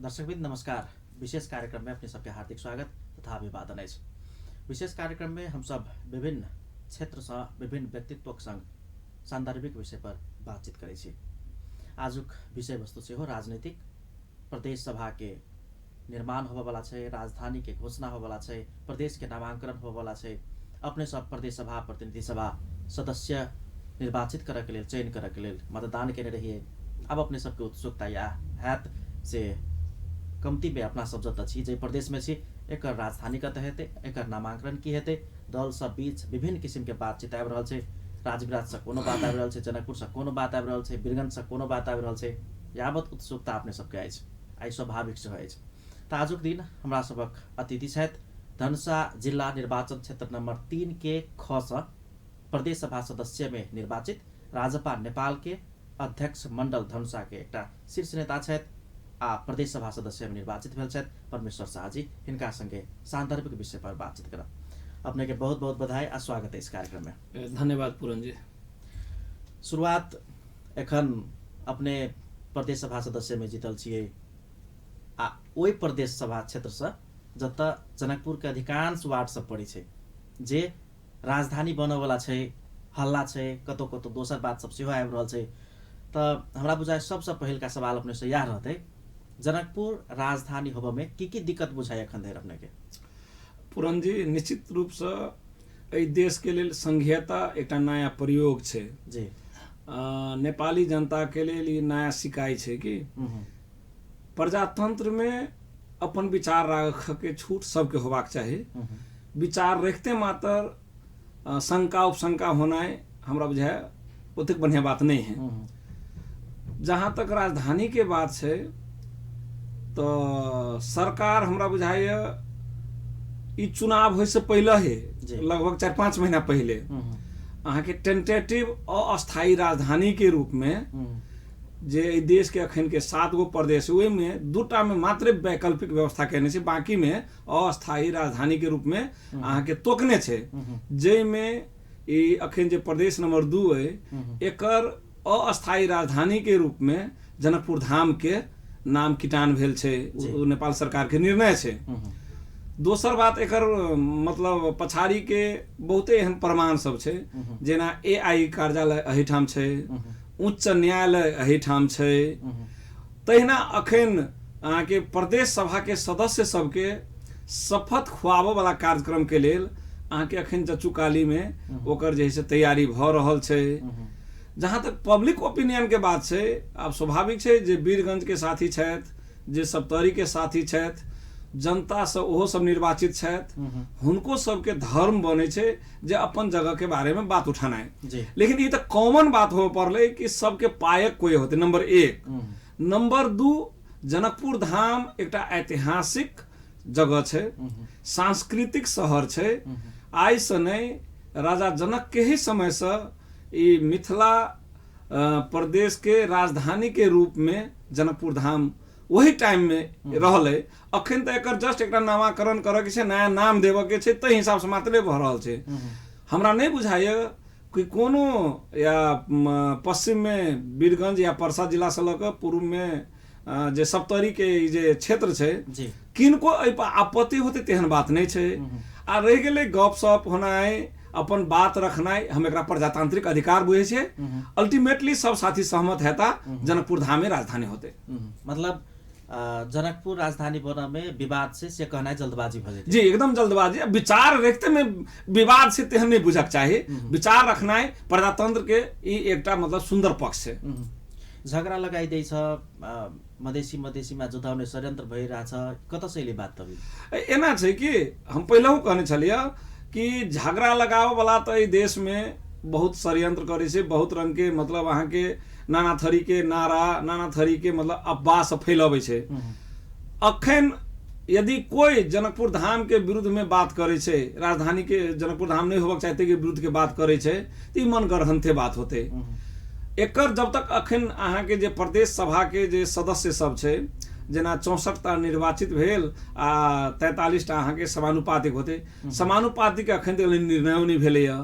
दर्शकवृन्द नमस्कार। विशेष कार्यक्रम में अपने सबके हार्दिक स्वागत तथा अभिवादन अछि। विशेष कार्यक्रम में हम सब विभिन्न क्षेत्र सँ विभिन्न व्यक्तित्वक संग सान्दर्भिक विषय पर बातचीत करै छी। आजुक विषय वस्तु सेहो राजनीतिक, प्रदेश सभा के निर्माण होबयवला छै, राजधानी के घोषणा होबयवला छै, प्रदेश के नामांकन होबयवला छै। अपने सब प्रदेश सभा, प्रतिनिधि सभा सदस्य निर्वाचित करऽ के लेल, चयन करऽ के लेल मतदान केने रहियै। आब अपने सबके उत्सुकता इएह हैत से कमतीमे अपना सब जतऽ छी, जाहि प्रदेशमे छी, एकर राजधानी कतऽ हेतै, एकर नामांकन की हेतै। दल सब बीच विभिन्न किसिमके बातचीत आबि रहल छै। राजविराजसँ कोनो बात आबि रहल छै, जनकपुरसँ कोनो बात आबि रहल छै, वीरगंजसँ कोनो बात आबि रहल छै। यावत उत्सुकता अपने सबके अछि आ ई स्वाभाविक सेहो अछि। तऽ आजुक दिन हमरा सभक अतिथि छथि धनुषा जिल्ला निर्वाचन क्षेत्र नम्बर 3 के ख सँ प्रदेश सभा सदस्य में निर्वाचित राजपा नेपाल के अध्यक्ष मंडल धनुषा के एकटा शीर्ष नेता छथि आ प्रदेश सभा सदस्य में निर्वाचित भेल छथि परमेश्वर शाह जी। हिनका संगे सान्दर्भिक विषय पर बातचीत करब। अपने के बहुत बहुत बधाई आ स्वागत है इस कार्यक्रम में। धन्यवाद पूरन जी। शुरुआत एखन अपने प्रदेश सभा सदस्य में जीतल छियै आ ओहि प्रदेश सभा क्षेत्रसँ जतऽ जनकपुरके अधिकांश वार्ड सब पड़ै छै जे राजधानी बनऽवला छै, हल्ला छै, कतौ कतौ दोसर बात सब सेहो आबि रहल छै। तऽ हमरा बुझाइ सबसँ पहिलका सवाल अपनेसँ इएह रहतै, जनकपुर राजधानी होबऽमे की की दिक्कत बुझाइ एखन धरि अपनेके? पूरन जी, निश्चित रूपसँ एहि देशके लेल संघीयता एकटा नया प्रयोग छै। जी। नेपाली जनताके लेल ई नया सिकाइ छै कि प्रजातंत्रमे अपन विचार राखऽके छूट सबके होबाक चाही। विचार रखिते मात्र शंका उपशंका होनाइ हमरा बुझाय ओतेक बढ़िआँ बात नहि है। जहाँ तक राजधानीके बात छै तऽ सरकार हमरा बुझाइए ई चुनाव होइसँ पहिले ही लगभग 4-5 महीना पहिले अहाँके टेंटेटिव अस्थायी राजधानीके रूपमे जे एहि देशके अखन के 7 गो प्रदेश ओहिमे 2 में मात्र वैकल्पिक व्यवस्था केने छै, बाकी में अस्थायी राजधानी के रूप में अहाँके तोकने छै, जाहिमे ई अखन जे प्रदेश नंबर 2 अइ एकर अस्थायी राजधानी के रूप में जनकपुर धाम के नाम किटान भेल छै, ओ नेपाल सरकार के निर्णय छै। दोसर बात एकर मतलब पछाड़ी के बहुते एहन प्रमाण सब छै, जेना AI कार्यालय एहिठाम छै, उच्च न्यायालय एहिठाम छै, तहिना अखन अहाँके प्रदेश सभा के सदस्य सबके शपथ खुआबऽ वाला कार्यक्रम के लेल अहाँके अखन चचुकाली में ओकर जे है से तैयारी भऽ रहल छै। जहाँ तक पब्लिक ओपिनियन के बात छै, आब स्वाभाविक छै जे वीरगंज के साथी छथि, जे सप्तरी के साथी छथि, जनता से ओहो सब निर्वाचित छथि, हुनको सबके धर्म बनै छै जे अपन जगह के बारे में बात उठानाइ। लेकिन ई तऽ कॉमन बात होबऽ पड़लै कि सबके पायक कोई होतै, नंबर 1। नंबर 2, जनकपुर धाम एकटा ऐतिहासिक जगह छै, सांस्कृतिक शहर छै। आइ से नहि, राजा जनक के ही समय से ई मिथिला प्रदेश के राजधानी के रूप में जनकपुर धाम वही टाइम में रहलै। अखन तऽ एकर जस्ट एकटा नामाकरण करऽ के छै, नया नाम देबऽ के छै, ताहि हिसाब से मात्रे भऽ रहल छै। हमरा नहि बुझाइए कि कोनो या पश्चिम में वीरगंज या परसा जिला से लऽ कऽ पूर्व में जे सप्तरी के ई जे क्षेत्र छै, किनको एहि पर आपत्ति होतै तेहन बात नहि छै। आ रहि गेलै गपशप होनाइ, अपन बात रखनाइ, हम एकरा प्रजातांत्रिक अधिकार बुझै छियै। अल्टीमेटली सब साथी सहमत हेता, जनकपुर धामे राजधानी होतै। मतलब जनकपुर राजधानी बनऽ में विवाद छै से कहनाइ जल्दबाजी भऽ जेतै। जी, एकदम जल्दबाजी। विचार रखते में विवाद से तेहन नहि बुझक चाही। विचार रखनाइ प्रजातंत्र के ई एकटा मतलब सुन्दर पक्ष छै। झगडा लगाइ दै छ, मधेसी मधेसीमा जुधाउने षड्यन्त्र भइरहेछ, कतऽ से एलै बात तभी? एना छै कि हम पहिलहु कहने छलियै कि झगड़ा लगाबऽ वाला तऽ एहि देश में बहुत षड्यंत्र करै छै, बहुत रंग के मतलब अहाँके नाना थरी के नारा, नाना थरी के मतलब अफवाह सब फैलबै छै। अखन यदि कोई जनकपुर धाम के विरुद्ध में बात करै छै, राजधानी के जनकपुर धाम नहीं होबक चाही के विरुद्ध के बात करै छै, तऽ ई मनगढ़ंते बात होतै। एकर जब तक अखन अहाँके जे प्रदेश सभा के जे सदस्य सब छै, जेना 64 टा निर्वाचित भेल आ 43 टा अहाँके समानुपातिक होते। समानुपातिक अखन तक निर्णयो नहि भेलैया।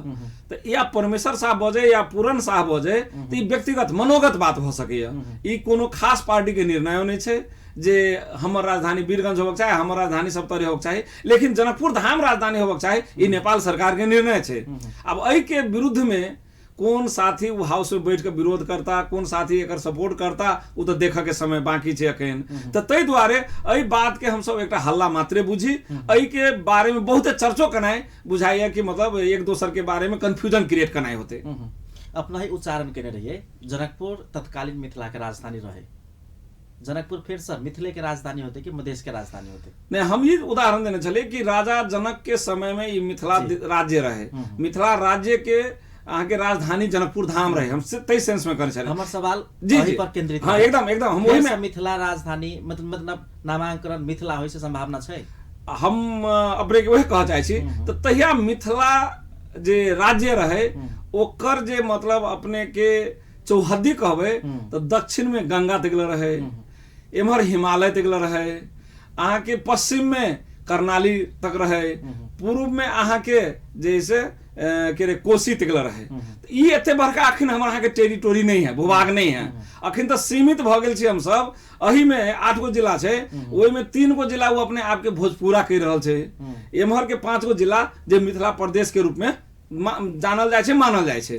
तऽ या परमेश्वर साह बजै या पूरन साह बजै तऽ ई व्यक्तिगत मनोगत बात भऽ सकैया। ई कोनो खास पार्टी के निर्णयो नहि छै जे हमर राजधानी वीरगंज होबक चाही, हमर राजधानी सप्तरी होबक चाही, लेकिन जनकपुर धाम राजधानी होबक चाही, ई नेपाल सरकार के निर्णय छै। आब एहि के विरुद्ध में कोन साथी ओ हाउस में बैठ के विरोध करता, कोन साथी एकर सपोर्ट करता, ओ तऽ देखऽ के समय बाकी छै अखन। तऽ ताहि दुआरे एहि बात के हमसब एकटा हल्ला मात्रे बुझी, एहि के बारे में बहुते चर्चो केनाइ बुझाइया कि मतलब एक दोसर के बारे में कंफ्यूजन क्रिएट केनाइ होते। अपना ही उच्चारण केने रहिए जनकपुर तत्कालीन मिथिला के राजधानी रहे, जनकपुर फिर से मिथिले के राजधानी होते कि मधेश के राजधानी होते? नहीं, हम ये उदाहरण देने छलिए कि राजा जनक के समय में ये मिथिला राज्य रहे, मिथिला राज्य के अहाँके राजधानी जनकपुर धाम रहे, हम तै सेंस में करै छलिए। हमर सवाल जी जी पर केंद्रित। हाँ एकदम एकदम हम ओही में मिथिला राजधानी मतलब नामांकन मिथिला होय से संभावना छै, हम अपने के वही कह चाहै छी। तऽ तहिया मिथिला जे राज्य रहे ओकर जे मतलब अपने के चौहद्दी कहबै तऽ दक्षिण में गंगा तक रहे, एम्हर हिमालय तक रहे, अहाँके पश्चिम में करनाली तक रहे, पूर्व में अहाँके जैसे के रे कोसी तक रहे। ई एते बड़का अखन हमर अहाँके टेरिटोरी नहीं है, भूभाग नहीं है, अखन तऽ सीमित भऽ गेल छी हमसब। एही में 8 गो जिला छै, ओहिमे 3 गो जिला ओ अपने आपके भोजपुरा कहि रहल छै, एम्हर के 5 गो जिला जे मिथिला प्रदेश के रूप में जानल जाइ छै, मानल जाइ छै।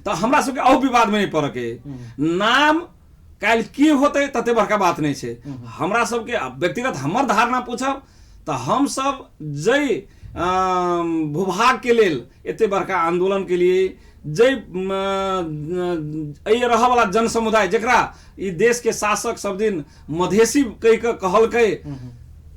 तऽ हमरा सबके अहु विवाद में नहीं पड़ऽ के, नाम काल्हि की होतै तते बड़का बात नहीं छै। हमरा सबके व्यक्तिगत हमर धारणा पूछब तऽ हमसब जै भूभाग के लेल एते बड़का आंदोलन के लिए, जै एहि रहऽवला जन समुदाय जकरा ई देश के शासक सब दिन मधेसी कहि कऽ कहलकै,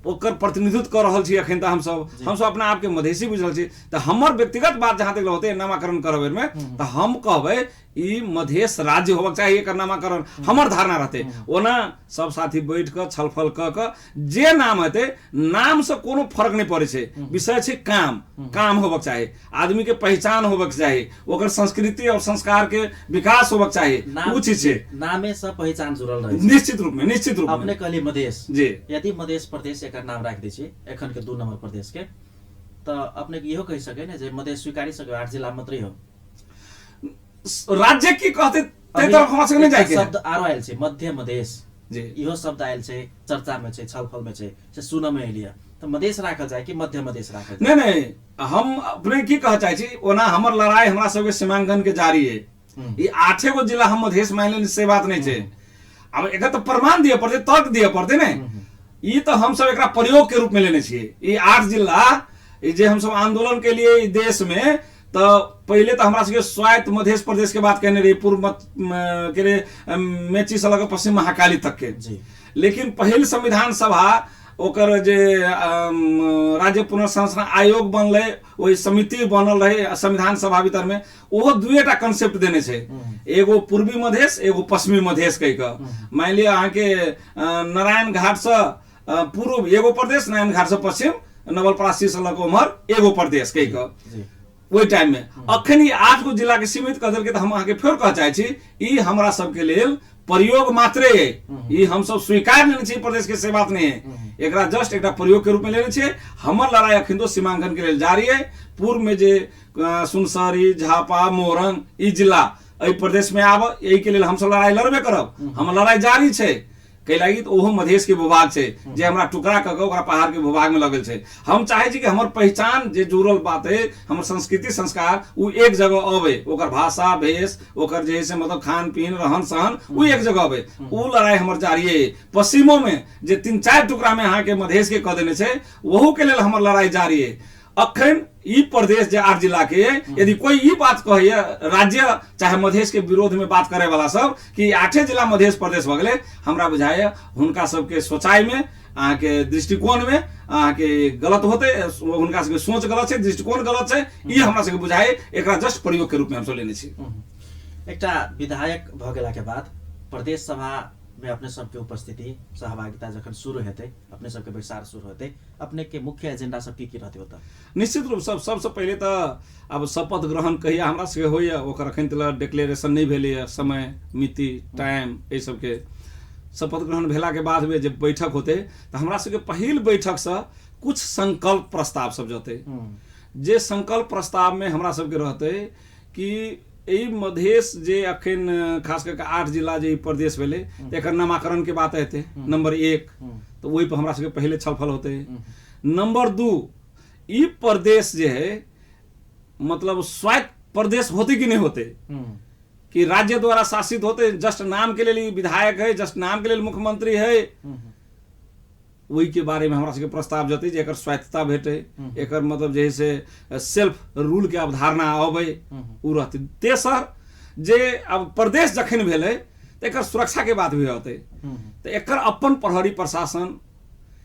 ओकर प्रतिनिधित्व कऽ रहल छी अखन तऽ हमसब अपना आपके मधेसी बुझि रहल छी। तऽ हमर व्यक्तिगत बात जहाँ तक होतै नामाकरण करऽ बेरमे तऽ हम कहबै ई मधेश राज्य होबक चाही, एकर नामाकरण हमर धारणा रहतै। ओना सब साथी बैठ कऽ छलफल कऽ कऽ जे नाम हेतै, नाम से कोनो फर्क नहि पड़ै छै, विषय छै काम, काम होबक चाही, आदमी के पहचान होबक चाही, ओकर संस्कृति और संस्कार के विकास होबक चाही, उ चीज छै। नामे से पहचान जुड़ल रहै निश्चित रूप में, निश्चित रूप में। अपने कहलिए मधेश जी, यदि मधेश प्रदेश एकर नाम राखि दै छी एखन के 2 नंबर प्रदेश के, तऽ अपने के इहो कहि सकै ने जे मधेश स्वीकारि सकै 8 जिला मात्रै हो। राज्य की कहते तै तरफ हमरा सबके नहि जाइके। शब्द आरो आयल छै मध्य मधेश जी, इहो शब्द आयल छै, चर्चा में छै, छलफल में छै, से सुनऽ में एलियै। तऽ मधेश राखल जाय कि मध्य मधेश राखल जाय? नहीं नहीं, हम अपने की कह चाहे छी, ओना हमर लड़ाई हमरा सबके सीमांकन के जारी है। ई 8 गो जिला हम मधेश मान लेने से बात नहीं छै। अब एकर तऽ प्रमाण दिअ पड़तै, तर्क दिअ पड़तै ने। ई तऽ हमसब एकरा प्रयोग के रूप में लेने छियै। ई 8 जिला ई जे हमसब आंदोलन के लिए ई देश में, तऽ पहिले तऽ हमरा सबके स्वायत्त मधेश प्रदेश के बात कहने रही, पूर्व के रे मेची से लऽ कऽ पश्चिम महाकाली तक के। लेकिन पहिल संविधान सभा ओकर जे राज्य पुनर्संरचना आयोग बनलै, ओहि समिति बनल रहे संविधान सभा भीतर में, ओहो 2टा कंसेप्ट देने छै, एगो पूर्वी मधेश एगो पश्चिमी मधेश कहि कऽ। मानि लिअ अहाँके नारायण घाट से पूर्व एगो प्रदेश, नारायण घाट से पश्चिम नवलपरासी से लऽ कऽ उम्हर एगो प्रदेश कहि कऽ ओहि टाइम में। अखन ई 8 गो जिला के सीमित कऽ देलकै। तऽ हम अहाँके फेर कह चाहै छी, ई हमरा सबके लेल प्रयोग मात्रे है, ई हमसब स्वीकार लेने छी प्रदेश के, से बात नहीं है। एकरा जस्ट एकटा प्रयोग के रूप में लेने छियै। हमर लड़ाई अखन तो सीमांकन के लेल जारी है। पूर्व में जे सुनसरी, झापा, मोरंग ई जिला एहि प्रदेश में आब, एहि के लेल हमसब लड़ाई लड़बे करब, हमर लड़ाई जारी छै। कै लागि तऽ ओहो मधेश के भूभाग छै जे हमरा टुकड़ा कऽ कऽ ओकरा पहाड़ के भूभाग में लगल छै। हम चाहै छी कि हमर पहचान जे जुड़ल बात है, हमर संस्कृति संस्कार उ एक जगह अबै, ओकर भाषा भेष, ओकर जे है से मतलब खान पीन रहन सहन उ एक जगह अबै, उ लड़ाई हमर जारी है। पश्चिमो में जे 3-4 टुकड़ा में अहाँके मधेश के कऽ देने छै, ओहू के लेल हमर लड़ाई जारी है। अखन ई प्रदेश जे 8 जिला के, यदि कोई ई बात कहैया राज्य चाहे मधेश के विरोध में बात करे वाला सब कि 8 जिला मधेश प्रदेश भऽ गेलै, हमरा बुझाइया हुनका सबके सोचाई में, अहाँके दृष्टिकोण में अहाँके गलत होतै, हुनका सबके सोच गलत छै, दृष्टिकोण गलत छै, ई हमरा सबके बुझाइया। एकरा जस्ट प्रयोग के रूप में हमसब लेने छी। एकटा विधायक भऽ गेला के बाद प्रदेश सभा में अपने सबके उपस्थिति सहभागिता जखन शुरू हेतै, अपने सबके बैसार शुरू हेतै, अपने के मुख्य एजेंडा सब की की रहतै ओतऽ? निश्चित रूप से सबसे पहिले तऽ आब शपथ ग्रहण कहिया हमरा सबके होइया ओकर अखन तक डिक्लेरेशन नहि भेलैया, समय मिति टाइम एहि सबके। शपथ ग्रहण भेलाके बादमे जे बैठक होतै तऽ हमरा सबके पहिल बैठकसँ कुछ संकल्प प्रस्ताव सब जतै, जे संकल्प प्रस्तावमे हमरा सबके रहतै कि एहि मधेश जे अखन खास कऽ के 8 जिला जे ई प्रदेश भेलै तऽ एकर नामाकरणके बात हेतै नंबर 1, तऽ ओहि पर हमरा सबके पहिले छलफल होतै। नंबर 2, ई प्रदेश जे है मतलब स्वायत्त प्रदेश होते कि नहीं होते, कि राज्य द्वारा शासित होते, जस्ट नाम के लेल विधायक है, जस्ट नाम के लेल मुख्यमंत्री है, ओहि के बारे में हमरा सबके प्रस्ताव जतै जे एकर स्वायत्तता भेटै, एकर मतलब जे है से सेल्फ रूल के अवधारणा अबै, ओ रहतै। तेसर जे अब प्रदेश जखन भेलै तऽ एकर सुरक्षा के बात भी होतै, तऽ एकर अपन प्रहरी प्रशासन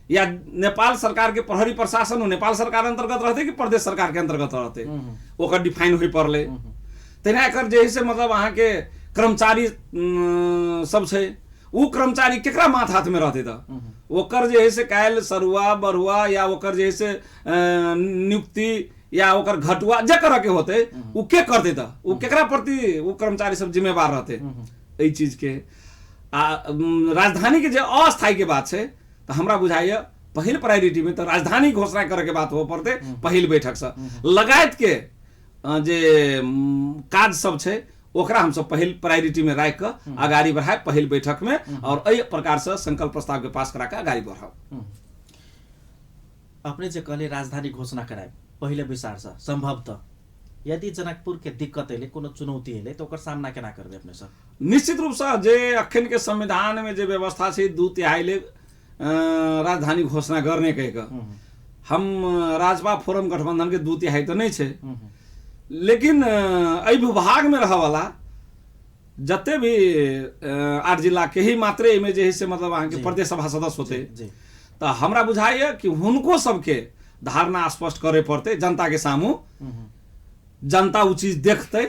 या नेपाल सरकार के प्रहरी प्रशासन नेपाल सरकार अंतर्गत रहते कि प्रदेश सरकार के अंतर्गत रहते, ओकर डिफाइन होय पड़लै। तहिना एकर जे है से मतलब अहाँके कर्मचारी सब छै, उ कर्मचारी केकरा माथ हाथ में रहते, तऽ ओकर जे है से काल्हि सरुआ बरुआ या ओकर जे है से नियुक्ति या ओकर घटुआ जे करऽ के होते उ के करते, तऽ उ केकरा प्रति उ कर्मचारी सब जिम्मेवार रहते एहि चीज के। आ राजधानी के जे अस्थायी के बात छै तऽ हमरा बुझाइए पहिल प्रायोरिटी में तऽ राजधानी घोषणा करे के बात हो पड़ते पहिल बैठक से, लगायत के जे काज सब छै ओकरा हमसब पहिल प्रायोरिटी में राखि कऽ अगाड़ी बढ़ाए पहिल बैठक में, और एहि प्रकार से संकल्प प्रस्ताव के पास करा के अगाड़ी बढ़ब। अपने जे कहले राजधानी घोषणा कराए पहिले विचार से संभवतः यदि जनकपुर के दिक्कत एले, कोनो चुनौती एले, तऽ ओकर सामना केना करबै अपने सब? निश्चित रूप से जे अखन के संविधान में जे व्यवस्था छै 2/3 ले राजधानी घोषणा करने कहि कऽ, हम राजपा फोरम गठबंधन के 2/3 तऽ नहि छै, लेकिन एहि विभाग में रहऽ वाला जते भी 8 जिला के ही मात्रे एहिमे जे है से मतलब अहाँके प्रदेश सभा सदस्य होते, तऽ हमरा बुझाइए कि हुनको सबके धारणा स्पष्ट करे पड़तै जनता के सामू, जनता ओ चीज देखतै।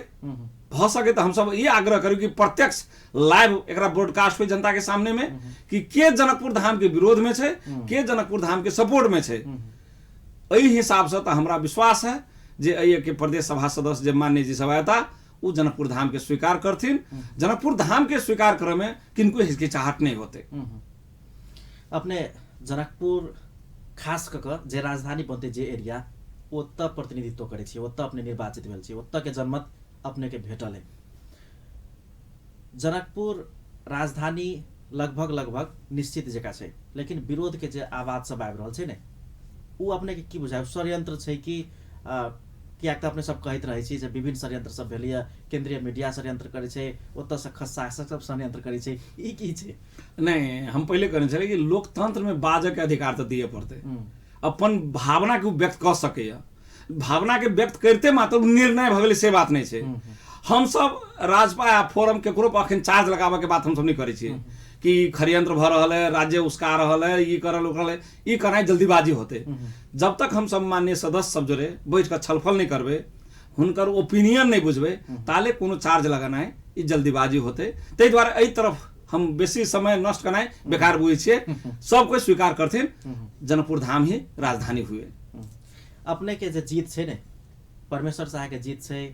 भऽ सके तऽ हमसब ई आग्रह करू कि प्रत्यक्ष लाइव एकरा ब्रॉडकास्ट होइ जनता के सामने में कि के जनकपुर धाम के विरोध में छै, के जनकपुर धाम के सपोर्ट में छै। एहि हिसाब से तऽ हमरा विश्वास है जे एहि के प्रदेश सभा सदस्य जे मान्य जी सब आयता उ जनकपुर धाम के स्वीकार करथिन। जनकपुर धाम के स्वीकार करे में किनको हिचकिचाहट नहीं होते। अपने जनकपुर खास कऽ कऽ जे राजधानी बनतै जे एरिया ओतऽ प्रतिनिधित्व करै छी, ओतऽ अपने निर्वाचित भेल छी, ओतऽ के जनमत अपने के भेटल है। जनकपुर राजधानी लगभग लगभग निश्चित जकाँ छै, लेकिन विरोध के जे आवाज सब आबि रहल छै ने, उ अपने के की बुझाय षड्यंत्र छै कि कियाक तऽ अपने सब कहैत रहै छी जे विभिन्न षड्यंत्र सब भेलैए, केंद्रीय मीडिया षड्यंत्र करै छै, ओतऽसँ शासक सब षड्यंत्र करै छै, ई की छै? नहि, हम पहिले कहने छलियै कि लोकतंत्र में बाजऽ के अधिकार तऽ दिअ पड़तै, अपन भावना के ओ व्यक्त कऽ सकैए, भावना के व्यक्त करिते मात्र निर्णय भऽ गेलै से बात नहि छै। हमसब राजपा आ फोरम केकरो पर अखन चार्ज लगाबऽ के बात हमसब नहि करै छियै कि षड्यंत्र भऽ रहल है, राज्य उसका रहल है, ई कर रहल ओ रहल है, ई करनाइ जल्दीबाजी होतै। जब तक हमसब माननीय सदस्य सब जोड़े बैठ कऽ छलफल नहि करबै, हुनकर ओपिनियन नहि बुझबै, ताले कोनो चार्ज लगेनाइ ई जल्दीबाजी होतै। ताहि दुआरे एहि तरफ हम बेसी समय नष्ट करनाइ बेकार बुझै छियै। सब कोइ स्वीकार करथिन जनकपुर धाम ही राजधानी हुए। अपने के जे जीत छै ने, परमेश्वर शाह के जीत छै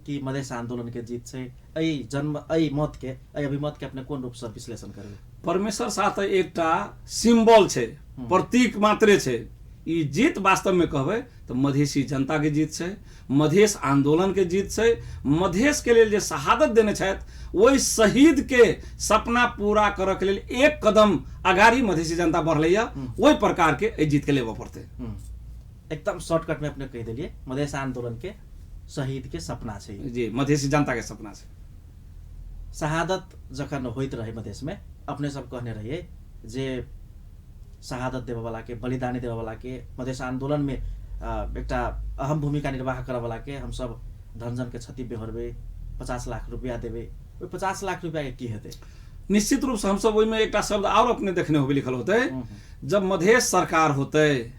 कि मधेश आंदोलन के जीत छै, एहि जन्म एहि मत के एहि अभिमत के अपने कोन रूप से विश्लेषण करबै? परमेश्वर शाह तऽ एकटा सिम्बल छै, प्रतीक मात्रे छै। ई जीत वास्तव में कहबै तऽ मधेशी जनता के जीत छै, मधेश आंदोलन के जीत छै, मधेश के लेल जे शहादत देने छथि ओहि शहीद के सपना पूरा करऽ के लेल एक कदम अगाड़ी मधेशी जनता बढ़लैया, ओहि प्रकार के एहि जीत के लेबऽ पड़तै। एकदम शॉर्टकट में अपने कहि देलियै, मधेश आंदोलन के शहीद के सपना छै जी, मधेशी जनता के सपना छै। शहादत जखन होइत रहे मधेश में, अपने सब कहने रहियै जे शहादत देबऽवला के, बलिदानी देबऽवला के, मधेश आंदोलन में एकटा अहम भूमिका निर्वाह करऽवला के हमसब धनजन के क्षति बेहोरबै, 50 लाख रुपया देबै, ओहि 50 लाख रुपया के की हेतै? निश्चित रूप से हमसब ओहिमे एकटा शब्द और अपने देखने होबे लिखल होतै, जब मधेश सरकार होतै,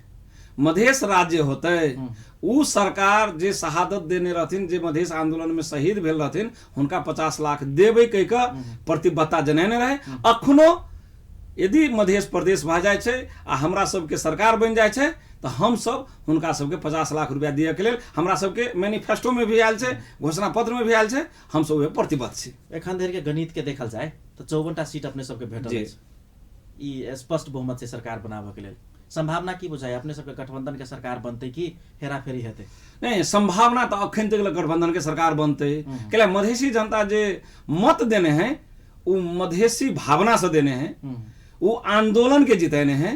मधेश राज्य होतै, उ सरकार जे शहादत देने रहथिन, जे मधेश आंदोलन में शहीद भेल रहथिन, हुनका 50 लाख देबै कहि कऽ प्रतिबद्धता जनेने रहे। अखनो यदि मधेश प्रदेश भऽ जाइ छै आ हमरा सबके सरकार बनि जाइ छै तऽ हमसब हुनका सबके 50 लाख रुपया दिअ के लेल हमरा सबके मैनिफेस्टो में भी आयल छै, घोषणा पत्र में भी आयल छै, हमसब ओहि प्रतिबद्ध छी। एखन धरि के गणित के देखल जाय तऽ 54 टा सीट अपने सबके भेटल अछि। ई स्पष्ट बहुमत छै सरकार बनाबऽ के लेल। संभावना की बुझाइ अपने सबके गठबंधन के सरकार बनतै कि हेराफेरी हेतै? नहीं, संभावना तऽ अखन तक गठबंधन के सरकार बनतै। कैला मधेसी जनता जे मत देने है उ मधेसी भावना से देने है, उ आंदोलन के जितेने है,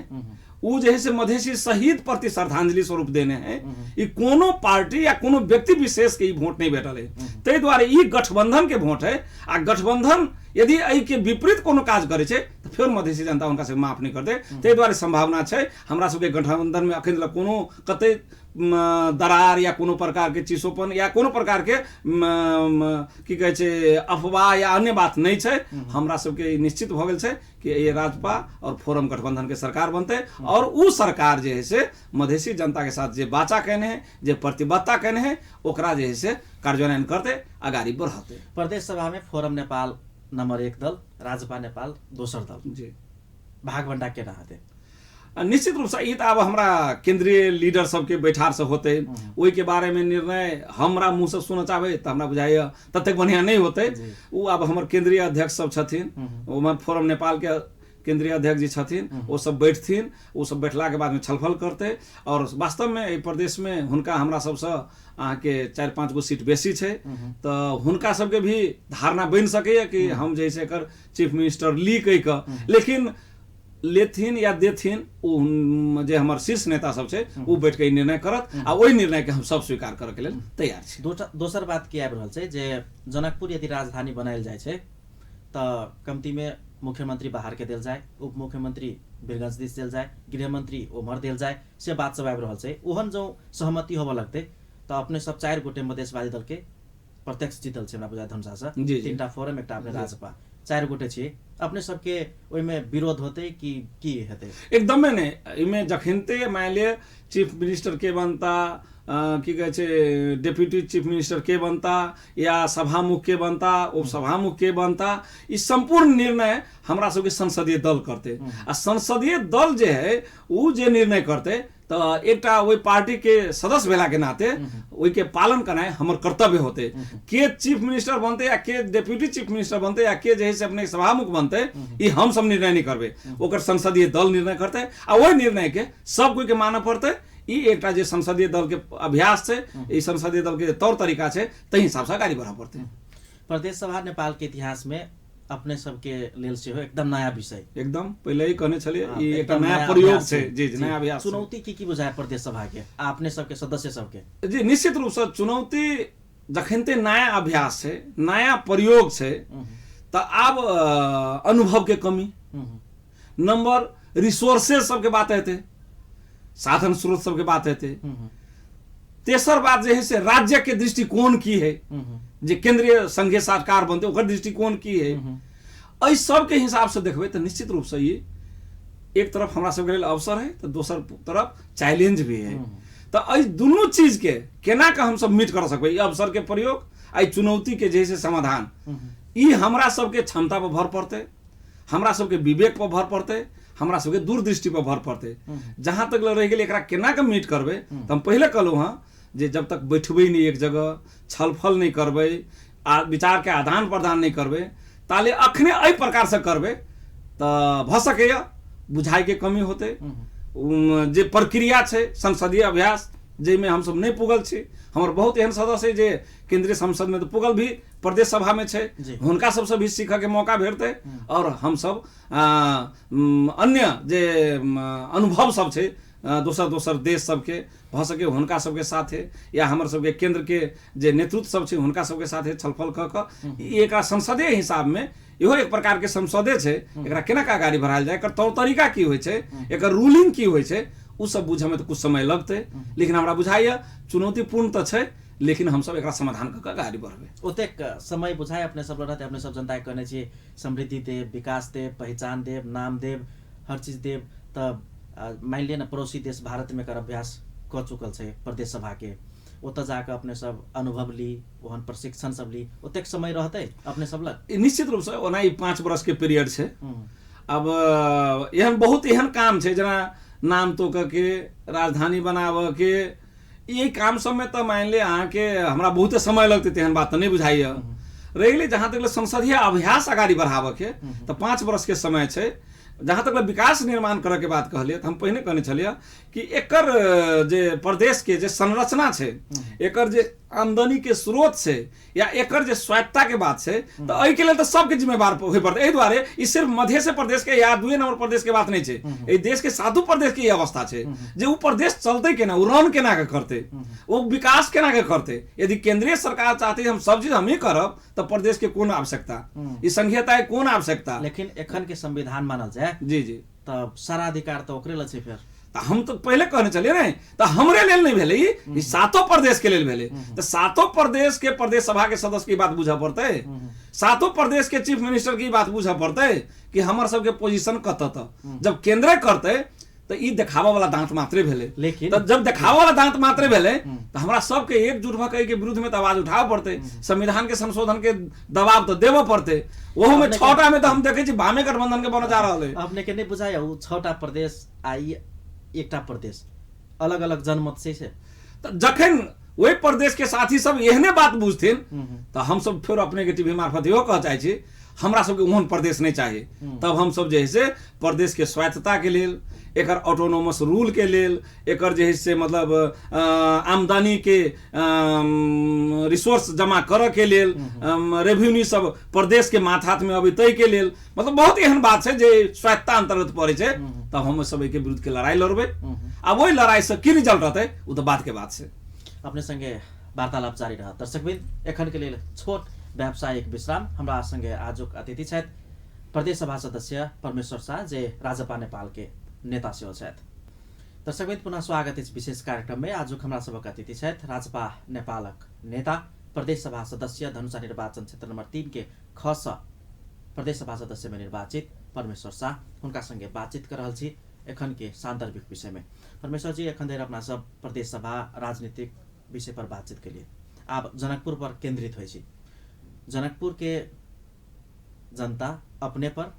उ जे है से मधेसी शहीद प्रति श्रद्धांजलि स्वरूप देने है। ई कोनो पार्टी या कोनो व्यक्ति विशेष के ई वोट नहीं भेटल है, ताहि दुआरे ई गठबंधन के वोट है। आ गठबंधन यदि एहि के विपरीत कोनो काज करे छै तऽ फेर मधेसी जनता हुनका सबके माफ नहीं करतै। ताहि दुआरे संभावना छै हमरा सबके गठबंधन में अखन तक कोनो कतै दरार या कोनो प्रकार के चिसोपन या कोनो प्रकार के की कहै छै अफवाह या अन्य बात नहीं छै। हमरा सबके ई निश्चित भऽ गेल छै कि ये राजपा और फोरम गठबंधन के सरकार बनतै और उ सरकार जे है से मधेसी जनता के साथ जे वाचा केने है, जे प्रतिबद्धता केने है, ओकरा जे है से कार्यान्वयन करतै, अगाडि बढ़तै। प्रदेश सभा में फोरम नेपाल नंबर 1 दल, राजपा नेपाल दोसर दल, जी भागबंटा केना हेतै? निश्चित रूप से ई तऽ आब हमरा केंद्रीय लीडर सबके बैठार से होतै, ओहिके बारे में निर्णय हमरा मुँह से सुनऽ चाहबै तऽ हमरा बुझाइए ततेक बढ़िआँ नहि होतै। ओ आब हमर केंद्रीय अध्यक्ष सब छथिन, ओमहर फोरम नेपाल के केंद्रीय अध्यक्ष जी छथिन, ओ सब बैठथिन, ओ सब बैठला के बाद में छलफल करतै। और वास्तव में एहि प्रदेश में हुनका हमरा सबसँ अहाँके 4-5 गो सीट बेसी छै, तऽ हुनका सबके भी धारणा बनि सकैए कि हम जे से एकर चीफ मिनिस्टर ली कहि कऽ, लेकिन लेथिन या देथिन ओ जे हमर शीर्ष नेता सब छै ओ बैठ के निर्णय करत आ ओहि निर्णय के हम सब स्वीकार करऽ के लेल तैयार छी। दोसर बात की आबि रहल छै जे जनकपुर यदि राजधानी बनायल जाइ छै तऽ कमती में मुख्यमंत्री बाहर के देल जाय, उप मुख्यमंत्री वीरगंज दिस देल जाय, गृहमंत्री ओम्हर देल जाय, से बात सब आबि रहल छै। ओहन जँ सहमति होबऽ लगतै तऽ अपने सब 4 गोटे मधेशवादी दल के प्रत्यक्ष जीतल छै हमरा बुझाय धनुषा से, 3टा फोरम 1टा अपने राजपा, 4 गोटे छियै। अपने सबके ओहिमे विरोध होतै कि की हेतै? एकदमे नहि। एहिमे जखनते मानि लिअ चीफ मिनिस्टर के बनता, की कहै छै डेप्यूटी चीफ मिनिस्टर के बनता या सभामुख के बनता, उपसभामुख के बनता, ई सम्पूर्ण निर्णय हमरा सबके संसदीय दल करतै। आ संसदीय दल जे है उ जे निर्णय करतै तऽ एकटा ओहि पार्टी के सदस्य भेला के नाते ओहि के पालन करनाइ हमर कर्तव्य होतै। के चीफ मिनिस्टर बनतै या के डेप्यूटी चीफ मिनिस्टर बनतै या के जे है से अपने सभामुख बनतै, ई हम सब निर्णय नहि करबै, ओकर संसदीय दल निर्णय करतै आ ओहि निर्णय के सब कोई के मानऽ पड़तै। ई एकटा जे संसदीय दल के अभ्यास छै, ई संसदीय दल के तौर तरीका छै, ताहि हिसाब से अगाडि बढ़ऽ पड़तै। प्रदेश सभा नेपाल के इतिहास में अपने सबके लेल सेहो एकदम नया विषय, एकदम पहिले ही कहने छलियै, ई एकटा नया प्रयोग छै। जी जी, नया अभ्यास। चुनौती की की बुझाय प्रदेश सभा के आ अपने सबके सदस्य सबके? जी निश्चित रूप से चुनौती जखनते नया अभ्यास छै, नया प्रयोग छै, तऽ आब अनुभव के कमी, नंबर रिसोर्सेज सबके बात हेतै, साधन स्रोत सबके बात हेतै। तेसर बात जे है से राज्य के दृष्टिकोण की है, जे केंद्रीय संघीय सरकार बनते ओकर दृष्टिकोण की है, एहि सबके हिसाब से देखबै तऽ निश्चित रूप से ई एक तरफ हमरा सबके लेल अवसर है तऽ दोसर तरफ चैलेंज भी है। तऽ एहि दुनू चीज के केना के हमसब मीट कर सकबै, ई अवसर के प्रयोग आ ई चुनौती के जे है से समाधान, ई हमरा सबके क्षमता पर भर पड़तै, हमरा सबके विवेक पर भर पड़तै, हमरा सबके दूरदृष्टि पर भर पड़तै। जहाँ तक रहि गेलै एकरा केना के मीट करबै, तऽ हम पहिले कहलहुँ हँ जे जब तक बैठबै नहि एक जगह, छलफल नहि करबै आ विचार के आदान प्रदान नहि करबै, ताले अखने एहि प्रकार से करबै तऽ भऽ सकैए बुझाइके कमी होतै। जे प्रक्रिया छै संसदीय अभ्यास जाहिमे हमसब नहि पुगल छी, हमर बहुत एहन सदस्य जे केंद्रीय संसद में तऽ पुगल भी प्रदेश सभा में छै, हुनका सबसँ भी सीखऽ के मौका भेटतै। और हमसब अन्य जे अनुभव सब छै दोसर दोसर देश सबके, भऽ सके हुनका सबके साथे या हमर सबके केंद्र के जे नेतृत्व सब छै हुनका सबके साथे छलफल कऽ कऽ ई एकरा संसदीय हिसाब में इहो एक प्रकार के संसदे छै, एकरा केना के अगाडि बढ़ायल जाय, एकर तौर तरीका की होइ छै, एकर रूलिंग की होइ छै, उ सब बुझऽ में तऽ कुछ समय लगतै, लेकिन हमरा बुझाइए चुनौतीपूर्ण तऽ छै, लेकिन हमसब एकरा समाधान कऽ कऽ अगाडि बढ़बै। ओतेक समय बुझाइ अपने सब रहतै, अपने सब जनता के कहने छियै समृद्धि देब, विकास देब, पहिचान देब, नाम देब, हर चीज देब, तऽ मानि लिअ ने पड़ोसी देश भारत में एकर अभ्यास कऽ चुकल छै प्रदेश सभा के, ओतऽ जाकऽ अपने सब अनुभव ली, ओहन प्रशिक्षण सब ली, ओतेक समय रहतै अपने सब लग? निश्चित रूप से ओना ई 5 वर्ष के पीरियड छै। अब एहन बहुत एहन काम छै जेना नाम तोकऽ के, राजधानी बनाबऽ के, ई काम सबमे तऽ मानि लिअ अहाँके हमरा बहुते समय लगतै, तेहन बात तऽ नहि बुझाइए। रहि गेलै जहाँ तक संसदीय अभ्यास अगाडि बढ़ाबऽ के, तऽ 5 वर्ष के समय छै। जहाँ तक विकास निर्माण करऽ के बात कहलियै, तऽ हम पहिने कहने छलियै कि एकर जे प्रदेश के जे संरचना छै, एकर जे आमदनी के स्रोत छै या एकर जे स्वायत्तता के बात छै, तऽ एहिके लेल तऽ सबके जिम्मेवार होय पड़तै। एहि दुआरे ई सिर्फ मधेश प्रदेश के या 2 नंबर प्रदेश के बात नहि छै, एहि देश के सातो प्रदेश के ई अवस्था छै जे ओ प्रदेश चलतै केना, ओ रन केना के करतै, ओ विकास केना के करतै। यदि केंद्रीय सरकार चाहतै हम सब चीज हमही करब, तऽ प्रदेश के कोन आवश्यकता, ई संघीयता के कोन आवश्यकता। लेकिन एखन के संविधान मानल जाय जी जी, तऽ सारा अधिकार तऽ ओकरे लए छै। फेर तऽ हम तऽ पहिले कहने छलियै ने, तऽ हमरे लेल नहि भेलै ई सातो प्रदेश के लेल भेलै। तऽ सातो प्रदेश के प्रदेश सभा के सदस्य के बात बुझऽ पड़तै, सातो प्रदेश के चीफ मिनिस्टर के बात बुझऽ पड़तै कि हमर सबके पोजीशन कतऽ। तऽ जब केंद्रे करतै तऽ ई देखाबऽ वाला दांत मात्रे भेलै। लेकिन तऽ जब देखाबऽ वाला दांत मात्रे भेलै तऽ हमरा सबके एकजुट भऽ के एहिके विरुद्ध में तऽ आवाज उठाबऽ पड़तै, संविधान के संशोधन के दबाव तऽ देबऽ पड़तै। ओहू में 6टा में तऽ हम देखै छी वामे गठबंधन के बनऽ जा रहल है। अपने के नहीं बुझाइया ओ 6टा प्रदेश आ ई एकटा प्रदेश अलग अलग जनमत से छै? तऽ जखन ओहि प्रदेश के साथी सब एहने बात बुझथिन तऽ हमसब फेर अपने के टीवी मार्फत इहो कहऽ चाहै छी, हमरा सबके ओहन प्रदेश नहीं चाहिए। तब हम सब जे है से प्रदेश के स्वायत्तता के लेल, एकर ऑटोनोमस रूल के लेल, एकर जे है से मतलब आमदनी के रिसोर्स जमा करऽ के लेल, रेवेन्यू सब प्रदेश के माथात में अबै तै के लेल, मतलब बहुत एहन बात छै जे स्वायत्तता अंतर्गत पड़ै छै। तब हम सब एहिके विरुद्ध के लड़ाई लड़बै। आ ओहि लड़ाई से की रिजल्ट रहतै ओ तऽ बाद के बात छै। अपने संगे वार्तालाप जारी रहत। दर्शकवृन्द, एखन के लेल छोट व्यावसायिक विश्राम। हमरा संगे आजुक अतिथि छथि प्रदेश सभा सदस्य परमेश्वर शाह, जे राजपा नेपाल के नेता सेहो छथि। दर्शकवृन्द, पुनः स्वागत अछि विशेष कार्यक्रम में। आजुक हमरा सबक अतिथि छथि राजपा नेपालक नेता, प्रदेश सभा सदस्य, धनुषा निर्वाचन क्षेत्र नंबर 3 के ख सँ प्रदेश सभा सदस्य में निर्वाचित परमेश्वर शाह। हुनका संगे बातचीत कर रहल छी एखन के सान्दर्भिक विषय में। परमेश्वर जी, एखन धरि अपना सब प्रदेश सभा राजनीतिक विषय पर बातचीत के लिए आब जनकपुर पर केंद्रित होइ छी। जनकपुर के जनता अपने पर,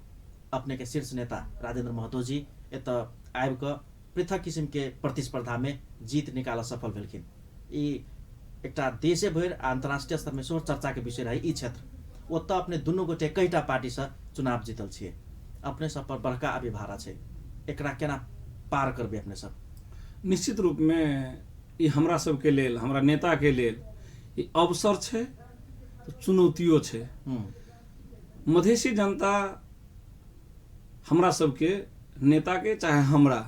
अपने के शीर्ष नेता राजेंद्र महतो जी एतऽ आबि कऽ पृथक किसिम के प्रतिस्पर्धा में जीत निकालऽ सफल भेलखिन। ई एकटा देशे भरि आ अंतर्राष्ट्रीय स्तर में सेहो चर्चा के विषय रहे ई क्षेत्र। ओतऽ अपने दुनू गोटे एकहिटा पार्टी से चुनाव जीतल छियै। अपने सब पर बड़का अभिभारा छै, एकरा केना पार करबै अपने सब? निश्चित रूप में ई हमरा सबके लेल, हमरा नेता के लेल ई अवसर छै, चुनौतियो छै। मधेसी जनता हमरा सबके नेता के, चाहे हमरा,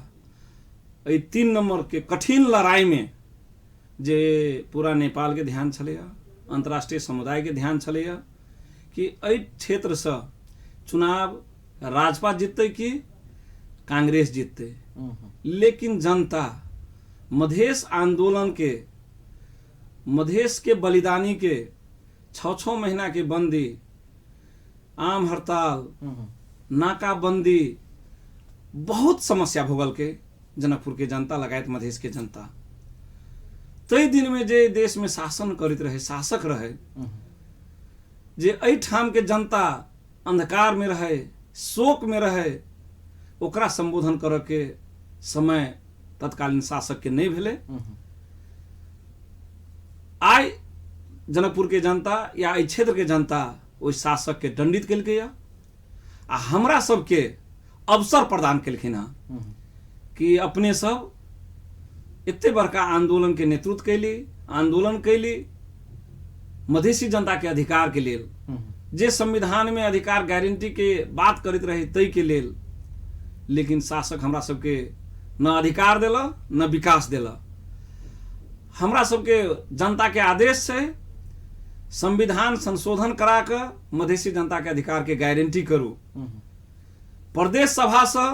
एहि 3 नंबर के कठिन लड़ाई में जे पूरा नेपाल के ध्यान छलैया, अंतर्राष्ट्रीय समुदाय के ध्यान छलैया कि एहि क्षेत्र से चुनाव राजपा जीतते कि कांग्रेस जीतते। लेकिन जनता मधेश आंदोलन के, मधेश के बलिदानी के 6-6 महीना के बंदी, आम हड़ताल, नाकाबंदी, बहुत समस्या भोगल के जनकपुर के जनता लगायत मधेश के जनता। तै दिन में जे देश में शासन करैत रहे, शासक रहे, जे एहिठाम के जनता अंधकार में रहे, शोक में रहे, ओकरा संबोधन करऽ के समय तत्कालीन शासक के नहीं भेलै। आइ जनकपुर के जनता या एहि क्षेत्र के जनता ओहि शासक के दंडित केलकैया आ हमरा सबके अवसर प्रदान केलखिन हँ कि अपने सब एते बड़का आंदोलन के नेतृत्व कैली, आंदोलन कैली मधेसी जनता के अधिकार के लेल, जे संविधान में अधिकार गारंटी के बात करैत रहे तै के लेल। लेकिन शासक हमरा सबके न अधिकार देला न विकास देला। हमरा सबके जनता के आदेश छै संविधान संशोधन करा के मधेसी जनता के अधिकार के गारंटी करू। प्रदेश सभा से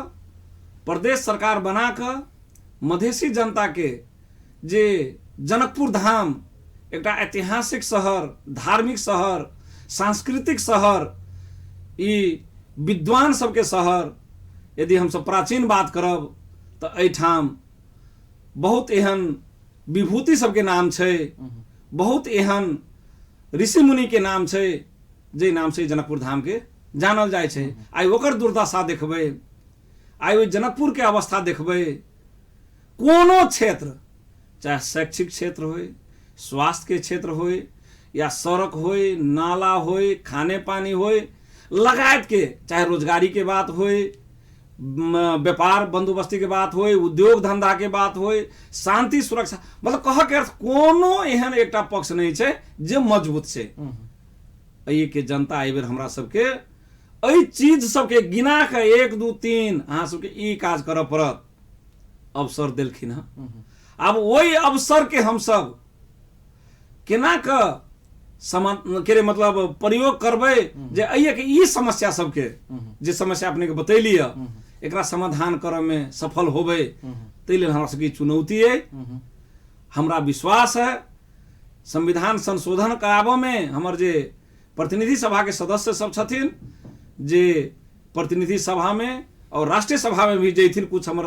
प्रदेश सरकार बना के मधेसी जनता के जे जनकपुर धाम एकटा ऐतिहासिक शहर, धार्मिक शहर, सांस्कृतिक शहर, ई विद्वान सबके शहर, यदि हमसब प्राचीन बात करब तऽ एहिठाम बहुत एहन विभूति सबके नाम छै, बहुत एहन ऋषि मुनि के नाम छै जे नाम से जनकपुर धाम के जानल जाइ छै। आइ ओकर दुर्दशा देखबै, आइ ओहि जनकपुर के अवस्था देखबै, कोनो क्षेत्र, चाहे शैक्षिक क्षेत्र होय, स्वास्थ्य के क्षेत्र होय, या सड़क होय, नाला होय, खाने पानी होय, लगायत के, चाहे रोजगारी के बात होय, व्यापार बंदोबस्ती के बात होय, उद्योग धंधा के बात होय, शांति सुरक्षा, मतलब कह के अर्थ कोनो एहन एकटा पक्ष नहीं छै जे मजबूत छै। एहि के जनता एहि बेर हमरा सबके एहि चीज सबके गिना के 1 2 3 अहाँ सबके ई काज करऽ पड़त अवसर देलखिन हँ। आब ओहि अवसर के हमसब केना के के मतलब प्रयोग करबै जे एहि के ई समस्या सबके जे समस्या अपने के बतैली है एकरा समाधान करऽ में सफल होबै, ताहि लेल हमरा सबके चुनौती अइ। हमरा विश्वास है संविधान संशोधन कराबऽ में हमर जे प्रतिनिधि सभा के सदस्य सब छथिन, जे प्रतिनिधि सभा में और राष्ट्रीय सभा में भी जैथिन कुछ हमर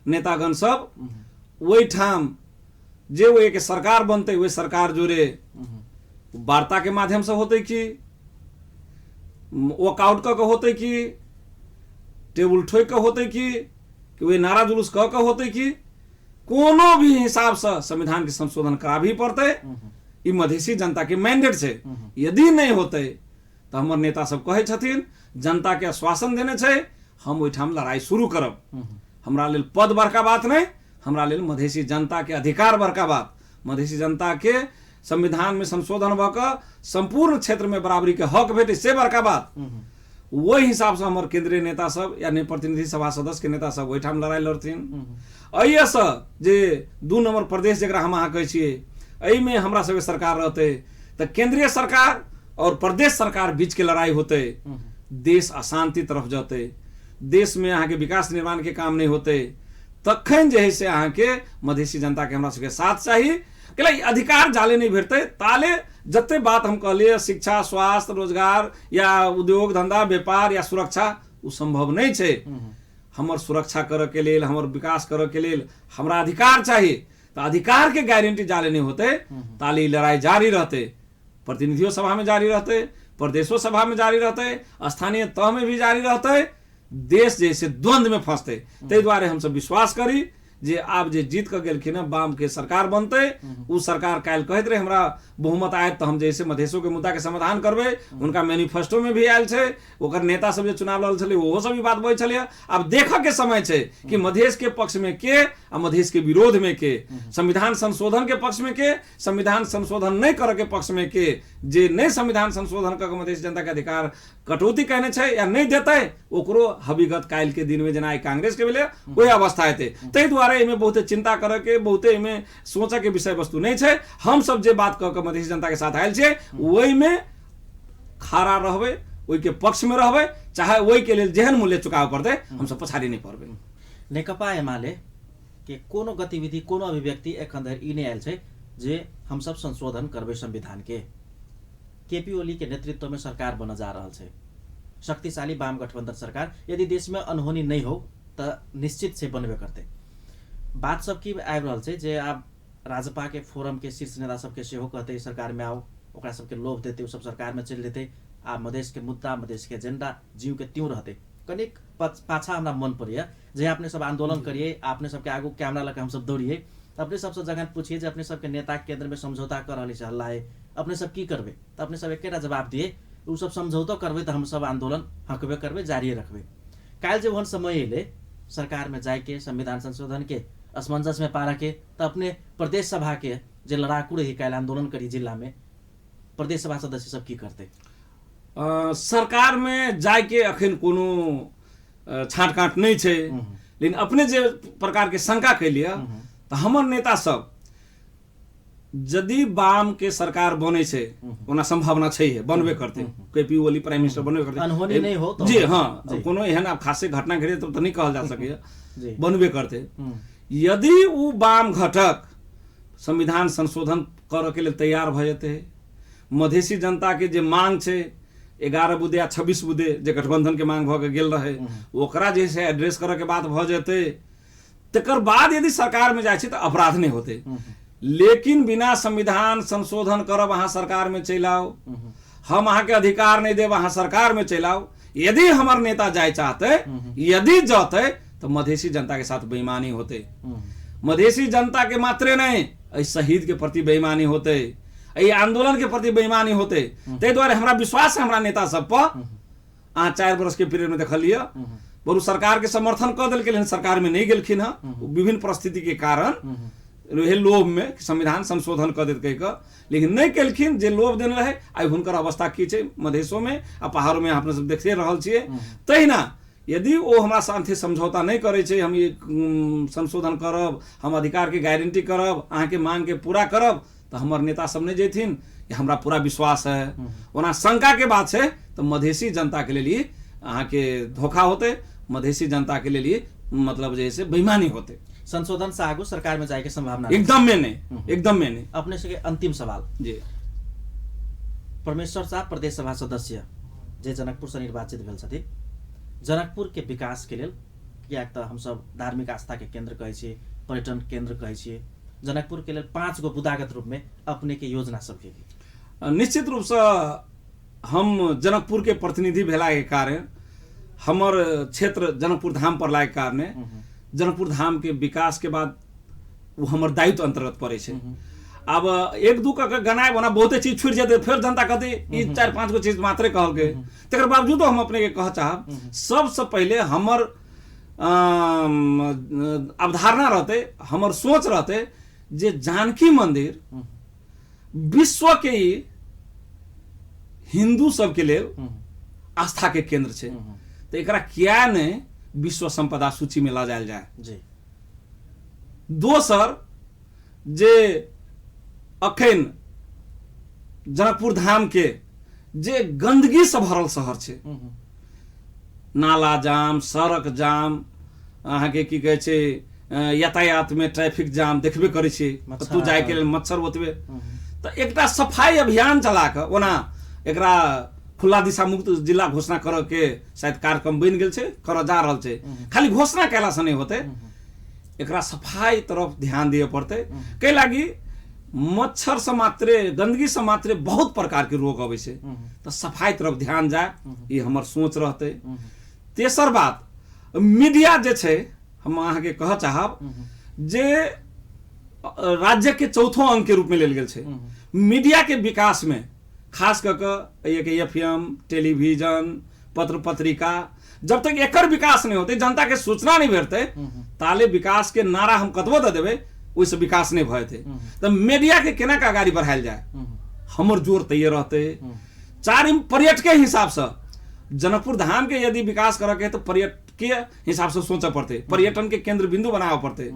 नेतागण सब, ओहिठाम जे ओहि के सरकार बनतै ओहि सरकार जोरे वार्ता के माध्यम से होतै कि वॉकआउट कऽ के होतै कि टेबुल ठोकि कऽ होतै कि ओहि नारा जुलूस कऽ के होतै कि कोनो भी हिसाब से संविधान के संशोधन कराबही पड़तै। ई मधेसी जनता के मैंडेट छै। यदि नहीं होतै तऽ हमर नेता सब कहै छथिन, जनता के आश्वासन देने छै, हम ओहिठाम लड़ाई शुरू करब। हमरा लेल पद बड़का बात नहीं, हमरा लेल मधेसी जनता के अधिकार बड़का बात। मधेसी जनता के संविधान में संशोधन भऽ कऽ संपूर्ण क्षेत्र में बराबरी के हक भेटे से बड़का बात। ओहि हिसाब से हमर केंद्रीय नेता सब या प्रतिनिधि सभा सदस्य के नेता सब ओहिठाम लड़ाई लड़थिन। एहिसँ जे 2 नंबर प्रदेश जकरा हम अहाँ कहै छियै एहिमे हमरा सबके सरकार रहतै तऽ केंद्रीय सरकार और प्रदेश सरकार बीच के लड़ाई होतै, देश अशांति तरफ जतै, देश में अहाँके विकास निर्माण के काम नहीं होतै, तखन जे है से अहाँके मधेसी जनता के हमरा सबके साथ चाही। कैला अधिकार जाले नहीं भेटतै ताले जते बात हम कहलियै शिक्षा, स्वास्थ्य, रोजगार या उद्योग धंधा, व्यापार या सुरक्षा, ओ संभव नहीं छै। हमर सुरक्षा करऽ के लेल, हमर विकास करऽ के लेल हमरा अधिकार चाही, तऽ अधिकार के गारंटी जाले नहीं होतै ताले ई लड़ाई जारी रहतै। प्रतिनिधियों सभा में जारी रहतै, प्रदेशो सभा में जारी रहतै, स्थानीय तह में भी जारी रहतै, देश जैसे द्वंद्व में फंसतै। ताहि दुआरे हमसब विश्वास करी जे आब जे जीत कऽ गेलखिन हँ वाम के सरकार बनतै, ओ सरकार काल्हि कहैत रहे हमरा बहुमत आयत तऽ हम जे से मधेशो के मुद्दा के समाधान करबै, हुनका मैनिफेस्टो में भी आयल छै, ओकर नेता सब जे चुनाव लड़ल छलै ओहो सब ई बात बजै छलै। आब देखऽ के समय छै कि मधेश के पक्ष में के आ मधेश के विरोध में के, संविधान संशोधन के पक्ष में के, संविधान संशोधन नहीं करऽ के पक्ष में के, जे नहीं संविधान संशोधन कऽ के मधेश जनता के अधिकार कटौती कहने छै या नहीं देतै ओकरो हकीकत काल्हि के दिन में जेना आइ कांग्रेस के भेलै ओहि अवस्था हेतै। ताहि दुआरे एहिमे बहुते चिंता करऽ के, बहुते एहिमे सोचऽ के विषय वस्तु नहीं छै। हम सब जे बात कऽ के मधेश जनता के साथ आयल छियै ओहिमे खड़ा रहबै, ओहिके पक्ष में रहबै, चाहे ओहि के लेल जेहन मूल्य चुकाबऽ पड़तै हमसब पछाड़ी नहीं पड़बै। नेकपा एमाले के कोनो गतिविधि, कोनो अभिव्यक्ति एखन धरि ई नहि आयल छै जे हमसब संशोधन करबै संविधान के। केपी ओली के नेतृत्व में सरकार बनऽ जा रहल छै, शक्तिशाली वाम गठबंधन सरकार। यदि देश में अनहोनी नहीं हो तऽ निश्चित से बनबे करतै। बात सब की आबि रहल छै जे आब राजपा के फोरम के शीर्ष नेता सबके सेहो कहतै सरकार में आओ, ओकरा सबके लोभ देतै, ओ सब सरकार में चलि जेतै आ मधेश के मुद्दा, मधेश के एजेंडा ज्यूँ के त्यों रहतै। कनिक पाछा हमरा मन पड़ैया जे अपने सब आंदोलन करिए, अपने सबके आगू कैमरा लऽ के हमसब दौड़िए, अपने सबसँ जखन पूछिए जे अपने सबके नेता केंद्र में समझौता कऽ रहल छै हल्ला है, अपने सब की करबै, तऽ अपने सब एकेटा जवाब दिए, ओ सब समझौतो करबै तऽ हमसब आंदोलन हकबे करबै, जारिए रखबै। काल्हि जे ओहन समय एलै सरकार में जाइके संविधान संशोधन के असमंजस में पारऽ के, तऽ अपने प्रदेश सभा के जे लड़ाकू रही काल्हि आंदोलन करी जिला में, प्रदेश सभा सदस्य सब की करतै? सरकार में जाइके अखन कोनो छाँट काँट नहीं छै, लेकिन अपने जे प्रकार के शंका कैलिए तऽ हमर नेता सब यदि वाम के सरकार बनै छै, ओना संभावना छै है, बनबे करतै, के पी ओली प्राइम मिनिस्टर बनबे करतै, अनहोनी नहीं हो तो जी हाँ, कोनो एहन आब खासे घटना घटे तब तऽ नहीं कहल जा सकैए, बनबे करतै। यदि उ वाम घटक संविधान संशोधन करऽ के लेल तैयार भऽ जेतै, मधेसी जनता के जे मांग छै 11 बुदे या 26 बुदे जे गठबंधन के मांग भऽ के गेल रहे ओकरा जे से एड्रेस करऽ के बात भऽ जेतै, तकर बाद यदि सरकार में जाइ छै तऽ अपराध नहीं होतै। लेकिन बिना संविधान संशोधन करब अहाँ सरकार में चलि आउ, हम अहाँके अधिकार नहीं देब अहाँ सरकार में चलि आउ, यदि हमर नेता जाय चाहते, यदि जतै तऽ मधेसी जनता के साथ बेईमानी होतै। मधेसी जनता के मात्रे नहीं, एहि शहीद के प्रति बेईमानी होतै, एहि आंदोलन के प्रति बेईमानी होतै। ताहि दुआरे हमरा विश्वास है हमरा नेता सब पर। अहाँ 4 वर्ष के पीरियड में देखलियै बरु सरकार के समर्थन कऽ देलकै, लेकिन सरकार में नहीं गेलखिन हँ विभिन्न परिस्थिति के कारण, रहे लोभ में संविधान संशोधन कऽ देत कहि कऽ, लेकिन नहीं केलखिन। जे लोभ देने रहे, आइ हुनकर अवस्था की छै मधेशो में आ पहाड़ो में अपने सब देखते रहल छियै। तहिना यदि ओ हमरा साथे समझौता नहीं करै छै, हम ई संशोधन करब, हम अधिकार के गारंटी करब, अहाँके मांग के पूरा करब, तऽ हमर नेता सब नहीं जैथिन, ये हमरा पूरा विश्वास है। ओना शंका के बात छै तऽ मधेशी जनता के लेल ई अहाँके धोखा होतै, मधेशी जनता के लेल ई मतलब जे है से बेईमानी होतै। संशोधन से आगू सरकार में जाए के संभावना एकदम में नहीं, एकदम में नहीं। अपने से अंतिम सवाल जी। परमेश्वर साह प्रदेश सभा सदस्य जे जनकपुर से निर्वाचित भेल छथिन, जनकपुर के विकास के लेल, कियाक तऽ हमसब धार्मिक आस्था के केंद्र कहै छी, पर्यटन केंद्र कहै छी, जनकपुर के लेल 5 गो बुदागत रूप में अपने के योजना सबके की? निश्चित रूप से हम जनकपुर के प्रतिनिधि भेला के कारण, हमर क्षेत्र जनकपुर धाम पड़ला के कारण जनकपुर धाम के विकास के बाद वो हमर दायित्व अंतर्गत पड़े छै। अब 1-2 कऽ के गनाय ओना बहुते चीज छुटि जेतै, फेर जनता कहतै ई 4-5 गो चीज मात्रे कहलकै। तकर बावजूदो हम अपने के कह चाहब, सबसँ पहिले हमर अवधारणा रहतै, हमर सोच रहतै जे जानकी मंदिर विश्व के ई हिंदू सबके लेल आस्था के केंद्र छै, तऽ एकरा किया नहि विश्व संपदा सूची में लऽ जायल जाय। जी। दोसर जे अखन जनकपुर धाम के जे गंदगी से भरल शहर छै, नाला जाम, सड़क जाम, अहाँके की कहै छै यातायात में ट्रैफिक जाम देखबे करै छियै, कतहु जायके लेल मच्छर ओतबे। तऽ एकटा सफाई अभियान चला कऽ ओना एकरा खुला दिशा मुक्त जिला घोषणा करऽ के शायद कार्यक्रम बनि गेल छै, करऽ जा रहल छै। खाली घोषणा कयलासँ नहि होतै, एकरा सफाई तरफ ध्यान दिअ पड़तै। कै लागी मच्छर से मात्रे, गंदगी से मात्रे बहुत प्रकार के रोग अबै छै, तऽ सफाई तरफ ध्यान जाय, ई हमर सोच रहतै। तेसर बात, मीडिया जे छै, हम अहाँके कहऽ चाहब जे राज्य के चौथो अंग के रूप में लेल गेल छै। मीडिया के विकास में खास कऽ कऽ एक FM, television, पत्र पत्रिका, जब तक एकर विकास नहीं होते, जनता के सूचना नहीं भेटतै, ताले विकास के नारा हम कतबो दऽ देबै ओहिसँ विकास नहीं भऽ जेतै। तऽ मीडिया के केना के अगाड़ी बढ़ायल जाय, हमर जोर तैये रहतै। चारिम, पर्यटके हिसाबसँ जनकपुर धाम के यदि विकास करऽ के है तऽ पर्यटकीय हिसाबसँ सोचऽ पड़तै, पर्यटन के केंद्र बिंदु बनाबऽ पड़तै।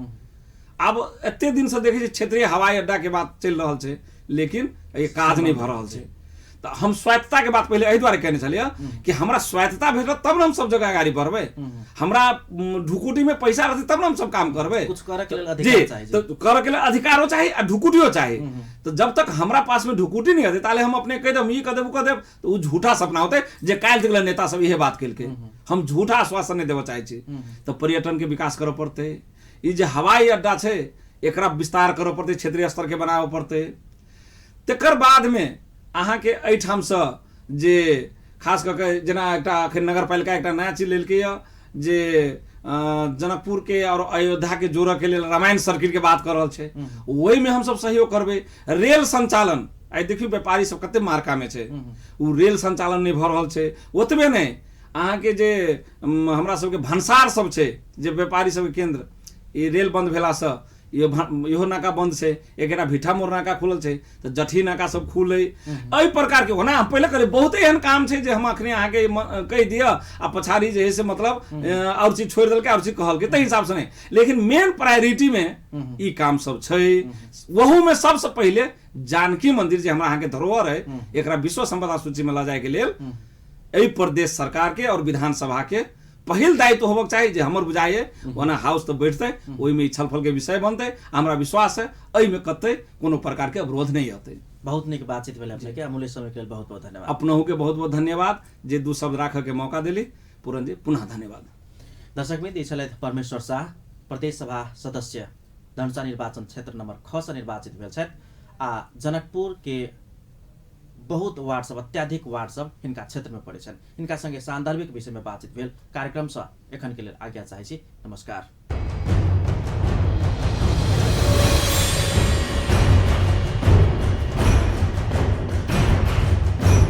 आब एते दिन से देखै छियै क्षेत्रीय हवाई अड्डा के बात चलि रहल छै, लेकिन ये काज नहि भऽ रहल छै। तऽ हम स्वायत्तता के बात पहिले एहि दुआरे कहने छलियै कि हमरा स्वायत्तता भेटत तब ने हम सब जगह अगाड़ी बढ़बै, हमरा ढुकुटी में पैसा रहतै तब ने हम सब काम करबै। कुछ करऽ के लेल जी, अधिकार चाही। तऽ करऽ के लेल अधिकारो चाही आ ढुकुटियो चाही। तऽ जब तक हमरा पास में ढुकुटी नहीं हेतै ताले हम अपने कहि देब ई कऽ देब ओ कऽ देब, तऽ ओ झूठा सपना होतै। जे काल्हि तक नेता सब इहे बात केलकै, हम झूठा आश्वासन नहि देबऽ चाहै छी। तऽ पर्यटन के विकास करऽ पड़तै, ई जे हवाई अड्डा छै एकरा विस्तार करऽ पड़तै, क्षेत्रीय स्तर के बनाबऽ पड़तै। तकर बादमे अहाँके एहिठामसँ जे खास कऽ के जेना एकटा अखन नगरपालिका एकटा नया चीज लेलकैए जे जनकपुरके आओर अयोध्याके जोड़ऽके लेल रामायण सर्किटके बात कऽ रहल छै, ओहिमे हमसब सहयोग करबै। रेल संचालन, आइ देखियौ व्यापारी सब कते मार्कामे छै, ओ रेल संचालन नहि भऽ रहल छै। ओतबे नहि, अहाँके जे हमरा सबके भनसार सब छै, जे व्यापारी सबके केन्द्र, ई रेल बन्द भेलासँ इहो नाका बन्द छै, एकटा भिठा मोड़ नाका खुलल छै, तऽ जठी नाका सब खुलै, एहि प्रकारके। ओना हम पहिले कहलियै बहुते एहन काम छै जे हम अखने अहाँके कहि दिअ आ पछाड़ी जे है से मतलब आओर चीज छोड़ि देलकै, आओर चीज कहलकै, ताहि हिसाबसँ नहि, लेकिन मेन प्रायोरिटीमे ई काम सब छै। ओहूमे सबसँ पहिले जानकी मंदिर जे हमरा अहाँके धरोहर है, एकरा विश्व संपदा सूचीमे लऽ जायके लेल एहि प्रदेश सरकार के और विधानसभा के पहिल दायित्व होबक चाही, जे हमर बुझाइए। ओना हाउस तऽ बैठतै, ओहिमे ई छलफल के विषय बनतै, हमरा विश्वास है एहिमे कतै कोनो प्रकार के अवरोध नहि अतै। बहुत नीक बातचीत भेल अपने के, अमूल्य समय के लेल बहुत बहुत धन्यवाद। अपनहु के बहुत बहुत धन्यवाद जे दू शब्द राखऽ के मौका देली पूरन जी, पुनः धन्यवाद। दर्शक मित्र, ई छलथि परमेश्वर साह, प्रदेश सभा सदस्य, धनुषा निर्वाचन क्षेत्र नंबर 6 से निर्वाचित भेल छथि आ जनकपुर के बहुत वार्ड सब, अत्याधिक वार्ड सब हिनका क्षेत्र में पड़ै छनि। हिनका संगे सान्दर्भिक विषय में बातचीत भेल। कार्यक्रम से एखन के लेल आज्ञा चाहै छी। नमस्कार।